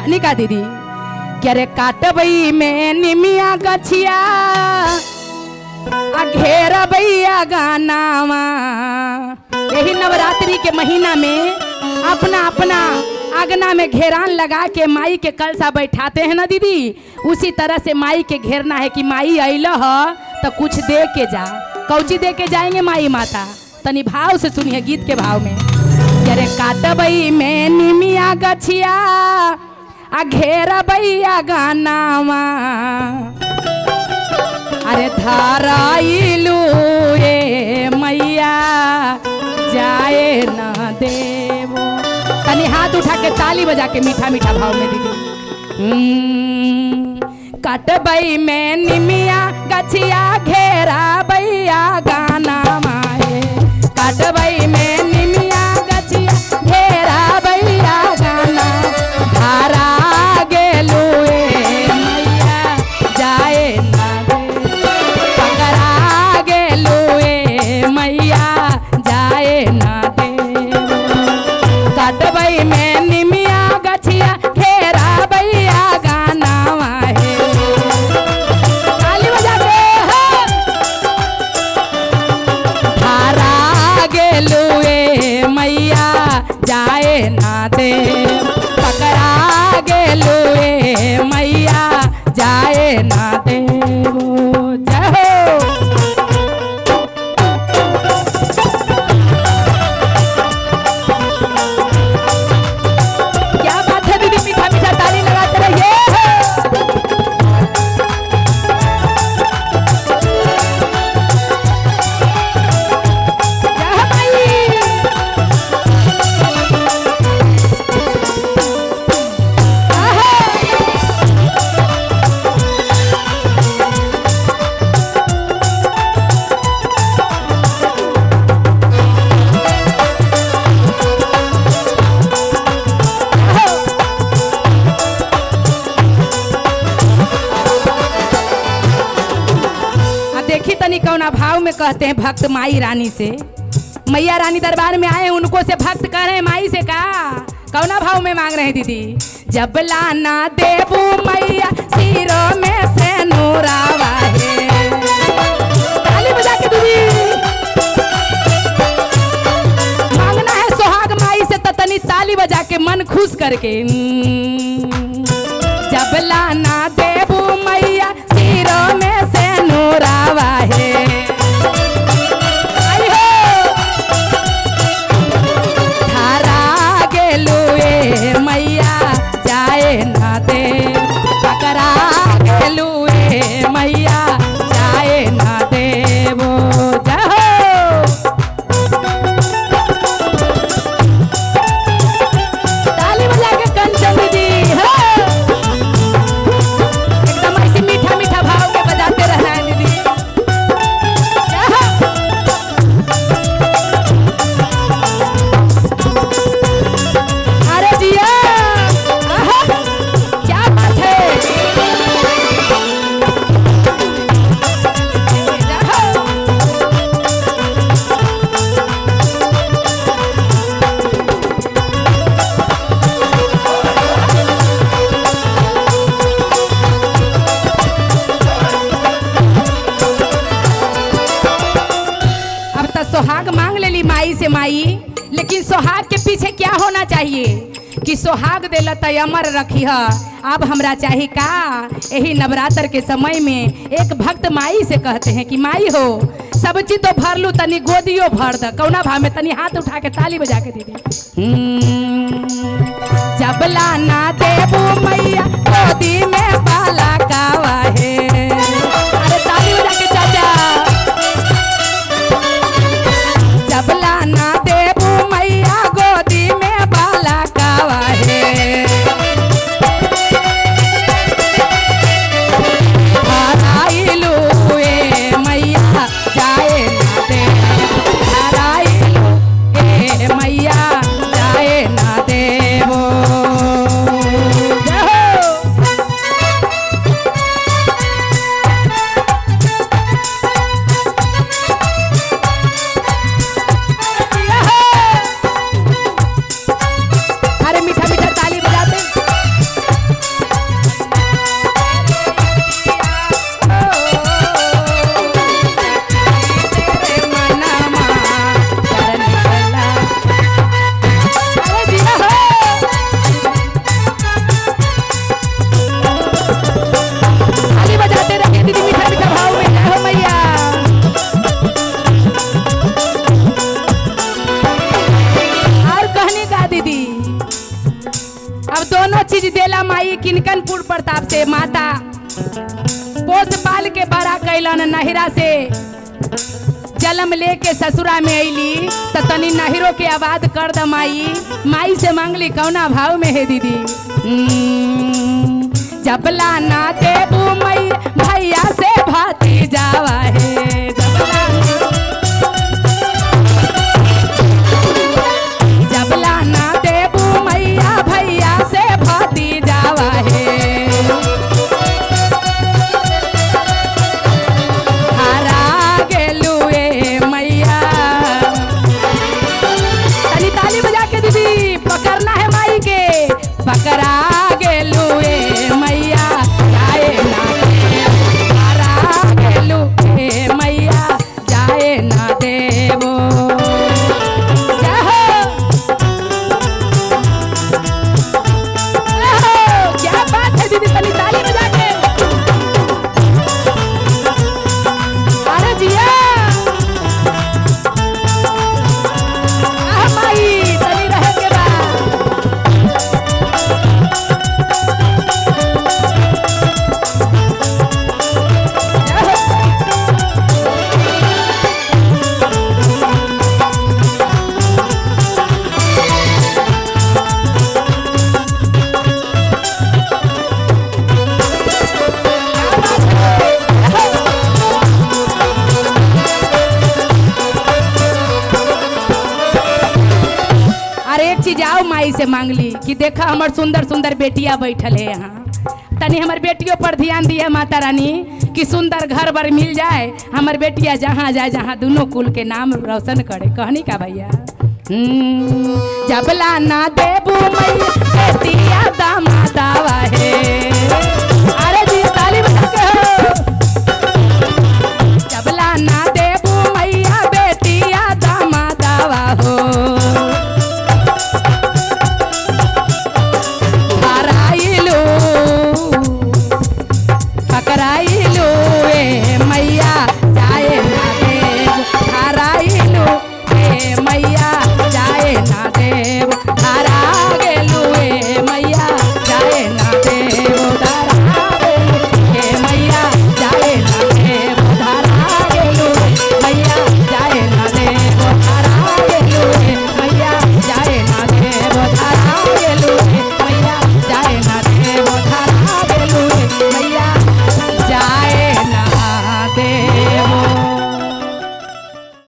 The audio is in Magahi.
कहनी का दीदी कि अरे काटबई में निमिया गछिया आ घेरबैया गानावा। यही नवरात्रि के महीना में अपना अपना आगना में घेरान लगा के माई के कलसा बैठाते हैं ना दीदी, उसी तरह से माई के घेरना है कि माई अइल ह तो कुछ दे के जा। कौची दे के जाएंगे माई माता? तनी भाव से सुनिए गीत के भाव में। अरे काटबई में निमिया गछिया आ घेरबैया गानावा, अरे धाराइलू ए मैया जाए ना देवो। तनी हाथ उठा के ताली बजा के मीठा मीठा भाव में दीदी। कटबई में निमिया गछिया घेरा बैया गाना माए, कटबई में निमिया गछिया घेरा बैया गाना, धारा गेलू ए मैया जाए ना देवो, पकड़ा गेलू ए मैया जाए ना देवो। कटबई में निमिया गछिया घेरा बैया गाना है, ताली बजा के हो। धारा गेलू ए मैया जाए ना दे, पकड़ा गेलू ए मैया जाए ना देवो। जय हो। क्या बात है दीदी, मीठा मीठा ताली लगाते रहिए। जय हो माई। आहा। आ देखी तनी कौना भाव में कहते हैं भक्त माई रानी से। मैया रानी दरबार में आए, उनको से भक्त कह रहे हैं माई से का कौना भाव में मांग रहे हैं दीदी? जब लाना देबू मैया सिरो में से नूरावा है, ताली बजा के दीदी। मांगना है सुहाग माई से तो तनी ताली बजा के मन खुश करके। जब लाना देबू मैया सिरो में से नूरावा है, आई हो। धारा गेलू ए मैया जाए ना दे, पकड़ा गेलू ए मैया जाए ना देवो। जय हो। ताली बजा के कंचन दीदी हो। एकदम ऐसे मीठा मीठा भाव में बजाते रहना है दीदी। जय हो। अरे जिया, आहा, क्या बात है। जय हो। अब तो सुहाग मांग लेली माई से माई, लेकिन सुहाग के पीछे क्या होना चाहिए कि सुहाग देला त अमर रखी ह। अब हमरा चाही का, यही नवरात्र के समय में एक भक्त माई से कहते हैं कि माई हो सब चीज तो भर लू तनी गोदियो भर द। कौना भाव में? तनी हाथ उठा के ताली बजा के दीदी। जब लाना देबू मैया गोदी में बाला कावा है, अरे ताली बजा के चाचा। जब लाना देबू मैया गोदी में बाला कावा है, हराइलू ए मैया जाए ना दे, हराइलू ए मैया जाए ना देवो। जय हो। चीज देला माई किनकनपुर प्रताप से माता पोस पाल के बड़ा कैलन नहिरा से जलम लेके ससुरा में अली त तनी नहिरो के आबाद कर the my. माई से मांगली कौना भाव में है दीदी। जबला ना देबू मई भैया से भाती जावा है। जबला ना देबू मैया भैया से भाती जावा है। हरा गेलू ए मैया। तनी ताली बजा के दीदी पकड़ना है माई के। पकड़ा गेलू ए मैया जाए ना देबो। हरा गेलू ए मैया जाए ना देबो। जय हो, जय हो, क्या बात है दीदी, तनी ताली बजा के। अरे जिया आह माई तनी रहे के बा। जय हो। क्या बात है? जय हो। और एक चीज आओ माई से मांग ली कि देखा हमार सुंदर सुंदर बेटियां बैठल है यहाँ, तनी हमार बेटियों पर ध्यान दिए माता रानी कि सुंदर घर बर मिल जाए, हमार बेटिया जहाँ जाए जहाँ दोनों कुल के नाम रोशन करे। कहनी का भैया। जबला ना देबू मैया बेटिया दामाद